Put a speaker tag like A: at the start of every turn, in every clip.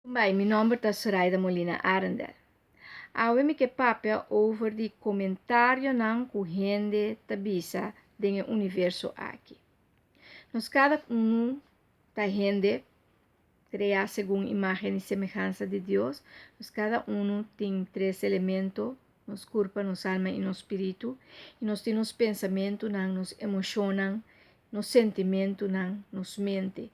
A: Bai, mi nòmber ta Soraida Molina Arendel. Awe mi ke papia over di komentarionan ku hende ta bisa den e universo aki. Nos kada unu ta hende kreá segun imágen i semehansa di Dios. Nos kada unu tin tres elemento, nos kurpa, nos alma i nos spiritu. I nos tin nos pensamentunan, nos emoshonnan, nos sentimentunan, nos mente.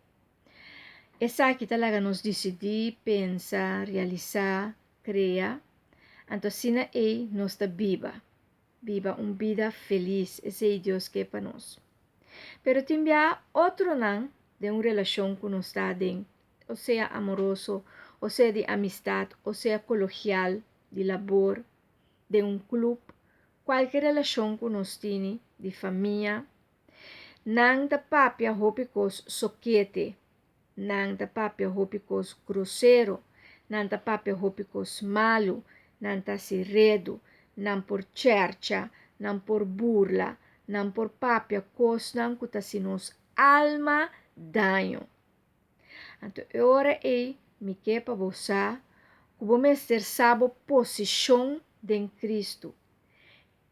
A: Esaki ta laga nos disidí, pensa, realisá, krea. Anto asina ei nos ta biba, biba un bida felis, esei Dios ke pa nos. Pero tin bia otronan den un relashon ku nos ta aden, o sea amoroso, o sea di amistat, o sea kologial, di labor, den un klup, kualke relashon ku nos tini, di famia, Nan ta papia hopi kos sokete, nan ta papia hopi kos grosero, nan ta papia hopi kos malu, nan ta hasi redu, nan por chèrcha, nan por burla, nan por papia kosnan ku ta hasi nos alma daño. Anto e ora ei mi ke pa bo sa ku bo mester sa bo posishon den Kristu.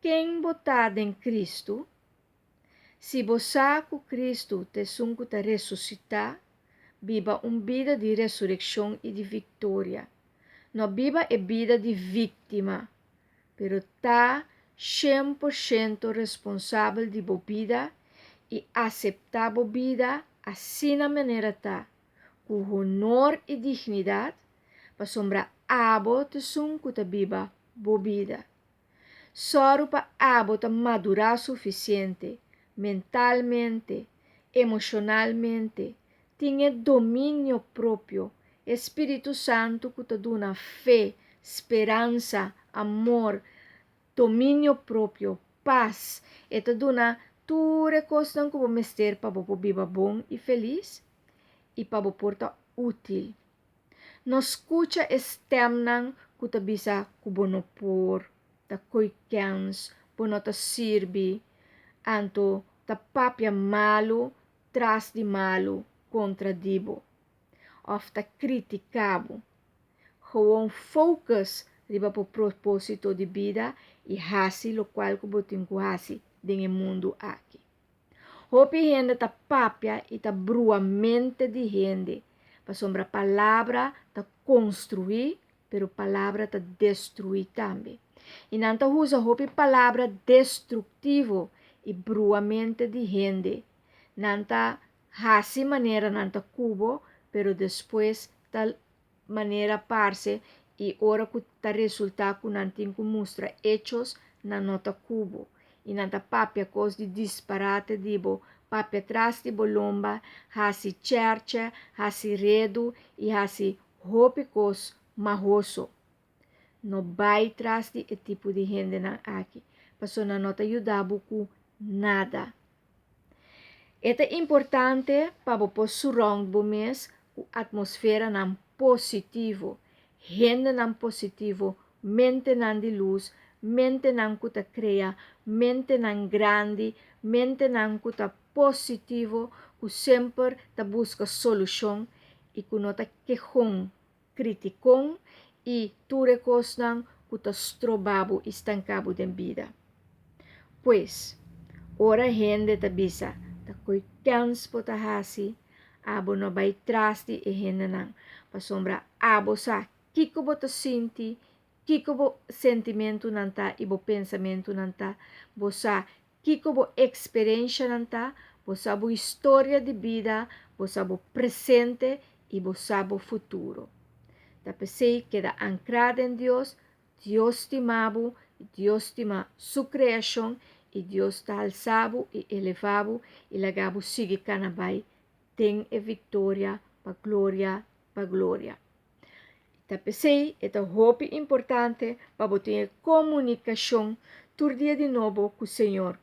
A: Ken bo ta den Kristu? Si bo sa ku Kristu ta esun ku ta resusitá, biba un bida di resurekshon i di viktoria. No biba e bida di víktima, pero ta 100% responsabel di bo bida i aseptá bo bida asina manera ta, ku honor i dignidat, pasobra abo ta esun ku ta biba bo bida. Sòru pa abo ta madurá sufisiente, mentalmente, emoshonalmente, tin e dominio propio, e Spiritu Santu ku ta duna fe, speransa, amor, dominio propio, pas, e ta duna tur e kosnan ku bo mester pa bo por biba bon i felis i pa bo por ta útil. No skucha e stèmnan ku ta bisa ku bo no por, ta koi kèns, bo no ta sirbi, anto ta papia malu tras di malu kontra di bo òf ta kritiká bo. Gewoon focus riba bo propósito di bida i hasi lokual ku bo tin ku hasi den e mundu aki. Hopi hende ta papia i ta brua mente di hende, pasobra palabra ta konstruí, pero palabra ta destruí tambe. I nan ta usa hopi palabra destruktivo i brua mente di hende. Nan ta hasi manera nan ta ku bo, pero despues ta manera parse i ora ku ta resultá ku nan tin ku mustra echos, nan no ta ku bo. I nan ta papia kos di disparate di bo, papia tras di bo lomba, hasi chèrchè, hasi redu i hasi hopi kos mahoso. No bai tras di e tipo di hendenan aki, pasobra nan no ta yuda bo ku nada. E ta importante pa bo por surround bo mes ku atmosferanan positivo, hendenan positivo, mentenan di lus, mentenan ku ta krea, mentenan grandi, mentenan ku ta positivo, ku semper ta buska solushon i ku no ta kehon, kritikon i tur e kosnan ku ta stroba bo i stanka bo den bida. Pues, ora hende ta bisa ta koi kèns bo ta hasi, abo no bai tras di e hendenan, pasobra abo sa kiko bo ta sinti, kiko bo sentimentunan ta i bo pensamentunan ta, bo sa kiko bo eksperenshanan ta, bo sa bo historia di bida, bo sa bo presente i bo sa bo futuro. Ta p'esei keda ankrá den Dios, Dios stima bo, Dios stima su kreashon i Dios ta halsa bo i elevá bo i laga bo sigui kana bai den e viktoria pa gloria pa gloria. Ta p'esei e ta hopi importante pa bo tin e komunikashon tur dia di nobo ku Señor.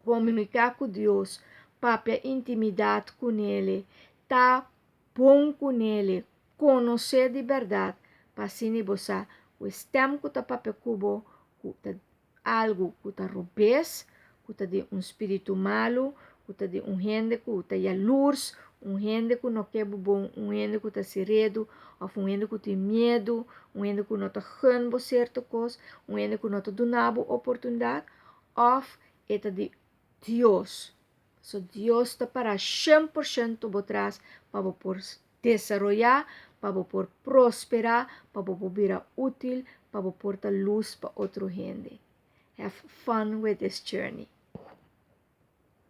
A: Komuniká ku Dios, papia intimidat ku nele, ta bon ku nele, konosé di bèrdat, pa asina bo sa ku e stèm ku ta papia ku bo ku ta algu ku ta robes, ku ta di un spiritu malu, ku ta di un hende ku ta yalurs. Un hende ku no ke bo bon, un hende ku ta hasi redu, òf un hende ku tin miedu, un hende ku no ta gun bo sierto kos, un hende ku no ta duna bo oportunidat, òf e ta di Dios. So Dios ta pará 100% bo tras pa bo por desaroyá, pa bo por prosperá, pa bo por bira útil, pa bo por ta lus pa otro hende. Have fun with this journey.